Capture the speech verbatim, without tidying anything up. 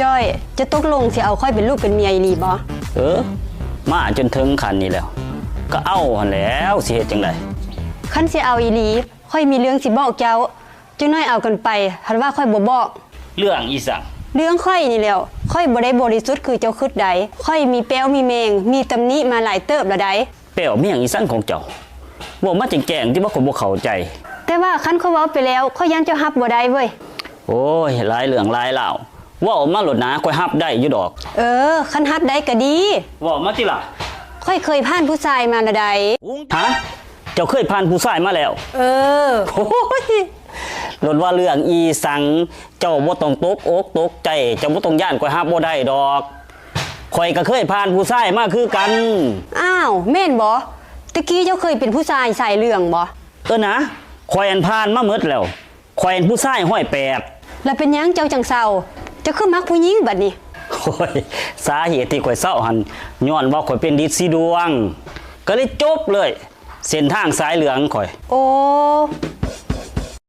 จ้อย จะตกลงสิเอาข้อยเป็นลูกเป็นเมียอีหลีบ่ เออ มาจนถึงขั้นนี้แล้ว ก็เอาหั่นแหล้ว สิเฮ็ดจั่งใด คันสิเอาอีหลี ข้อยมีเรื่องสิบอกเจ้า จักหน่อยเอากันไป หั้นว่าข้อยบ่บอก เรื่องอีสัง เรื่องข้อยนี่แหล้ว ข้อยบ่ได้บริสุทธิ์คือเจ้าคิดใด ข้อยมีแป้วมีแมง มีตำหนิมาหลายเติบแล้วใด แป้วแมงอีสังของเจ้า เว้ามาแจ้งๆ ติว่าข้อยบ่เข้าใจ แต่ว่าคันข้อยเว้าไปแล้ว ข้อยย้านเจ้ารับบ่ได้เว้ย โอ้ย หลายเรื่องหลายราว เว้าออกมาโลดนะ ข้อยรับได้อยู่ดอก เออ คันรับได้ก็ดี เว้ามาติล่ะ ข้อยเคยผ่านผู้ชายมาแล้วใด ฮะ เจ้าเคยผ่านผู้ชายมาแล้ว เออ โอ้ย โลดว่าเรื่องอีสัง เจ้าบ่ต้องตกอกตกใจ เจ้าบ่ต้องย้านข้อยรับบ่ได้ดอก ข้อยก็เคยผ่านผู้ชายมาคือกัน อ้าว แม่นบ่ ตะกี้เจ้าเคยเป็นผู้ชายสายเหลืองบ่ เออนะ ข้อยอันผ่านมาหมดแล้ว ข้อยอันผู้ชายร้อยแปด แล้วเป็นหยังเจ้าจั่งเซา เจ้าคือมักผู้หญิงบัดนี้ โอ้ย สาเหตุที่ข้อยเซาหั่น ย้อนว่าข้อยเป็นฤทธิ์สีดวง ก็เลยจบเลย เส้นทางสายเหลืองข้อย โอ้